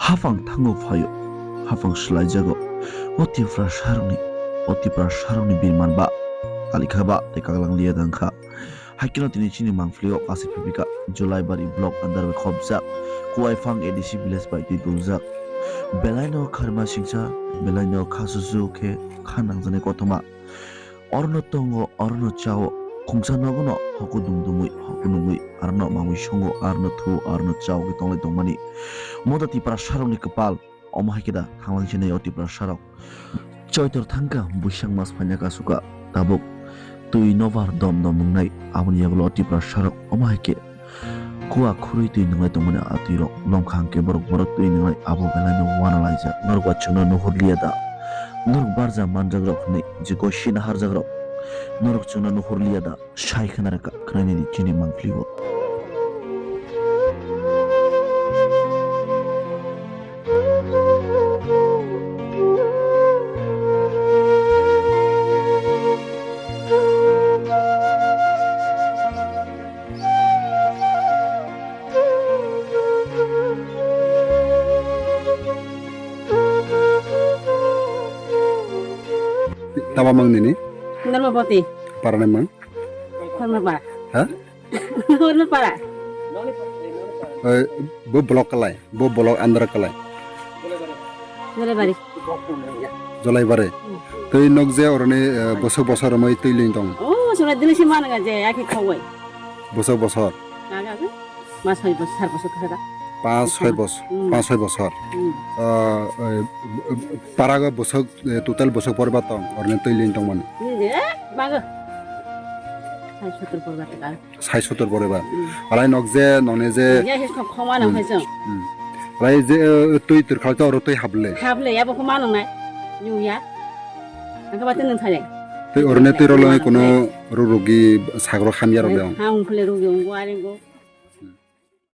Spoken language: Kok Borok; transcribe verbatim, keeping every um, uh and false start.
Hafang thango phaio, hafang slaijago. O Tiprasarokni, o Tiprasarokni birman ba, kalikha ba tei kaglang liya dangkha. Haikeno tini chini mangpili o kasik phipika, Julaibari block under bai khopjak, Kuaifang A D C village bai twi duljak. Belaino kharma singsa, belaino khasusu khe kha nangjaknai kothoma. Orono tongo, orono chao, khungsa nogono hoku dum dumwi, hoku nungwi, arono mangwi songo, arono thuo, arono chao khe tonglai tongmani. Moda Tiprasarokni kwpal, omo hai khe da thanglang sinai o Tiprasarok. Choitor thangkha, buisang mas phaina kasuka, tabuk twi nobar dom dom wngnai, aboni yagulo o Tiprasarok, omo hai khe Kua khurui twi nwnglai tongmani a twirok lomkha hwnkhe borok borok twi nwnglai abo belaino uanalaijak. Norok ba chwngno nuhurliya da? Norok barja manjakrok hwnwi je gosina harjakrok norok chwngno nuhurliya da? Sai khna rwkha khwnainani chini mangpili o. Tama mang nini? Nalmabati. Parani mang? Khormaba. Ha? Khormapara. Oi, bo block kalai, bo block andra kalai. Jolaibari. Jolaibari. Hmm. Tei nok je oroni, eh, bosok bosor romoi twi ling tong. Oh, sura dili si mana ga je, aki khawai. Bosok bosor. Aga ga. Mas hoi bosor, sar bosor kha da. Pas hoi bos-, hmm, pas hoi bosor. Hmm. Ah, eh, para ga bosok, eh, total bosok porba tong, oroni twi ling tong mani. Ni je, baga. Sai sotor porba tong. Sai sotor porba. Hmm. Alai nok je, nokni je. Ya, he sok khoma na hmm, hai jong. Hmm. Alai je, eh, twi tur khalto oro twi hable. Hable, ya bo khoma nang nai. Yu ya. Angka batin nang thale. Twi oroni twi rolo kono ro-, rogi sagro hamya ro dong. Ha, ungkhle rogi ungwa rengo.